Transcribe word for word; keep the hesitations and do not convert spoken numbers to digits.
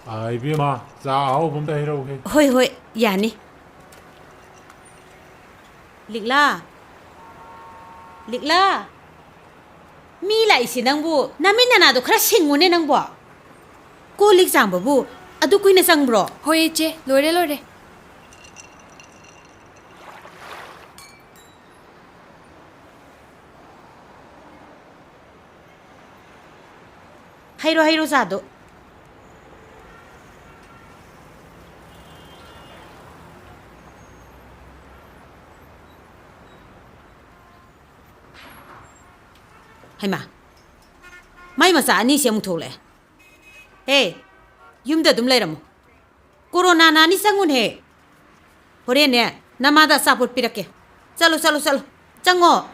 ꯑꯥ, ꯏꯕꯦꯝꯃ, ꯆꯥ ꯑꯍꯥꯎꯕ ꯑꯝꯇ ꯍꯩꯔꯛꯎꯍꯦ꯫ ꯍꯣꯏ, ꯍꯣꯏ, ꯌꯥꯅꯤ꯫ ꯂꯤꯛꯂꯥ, ꯂꯤꯛꯂꯥ, ꯃꯤ ꯂꯥꯛꯏꯁꯦ ꯅꯪꯕꯨ ꯅꯃꯤꯠ ꯅꯅꯥꯗꯣ ꯈꯔ ꯁꯤꯡꯉꯨꯅꯦ ꯅꯪꯕꯣ꯫ ꯀꯣꯜ ꯂꯤꯛ ꯆꯥꯝꯕꯕꯨ ꯑꯗꯨ ꯀꯨꯏꯅ ꯆꯪꯕ꯭ꯔꯣ? ꯍꯣꯏ, ꯏꯆꯦ, ꯂꯣꯏꯔꯦ, ꯂꯣꯏꯔꯦ꯫ ꯍꯩꯔꯣ, ꯍꯩꯔꯣ, ꯆꯥꯗꯣ꯫ ꯍꯩꯃꯥ, ꯃꯥꯏ ꯃꯆꯥ ꯑꯅꯤꯁꯦ ꯑꯃꯨꯛ ꯊꯣꯛꯂꯛꯑꯦ꯫ ꯍꯦ, ꯌꯨꯝꯗ ꯑꯗꯨꯝ ꯂꯩꯔꯝꯃꯣ꯫ ꯀꯣꯔꯣꯅꯥ ꯅꯥꯅꯤ, ꯆꯪꯉꯨꯅꯦꯍꯦ꯫ ꯍꯣꯔꯦꯟꯅꯦ, ꯅꯃꯥꯗ ꯑꯆꯥꯄꯣꯠ ꯄꯤꯔꯛꯀꯦ꯫ ꯆꯠꯂꯣ, ꯆꯠꯂꯣ, ꯆꯠꯂꯣ꯫ ꯆꯪꯉꯣ꯫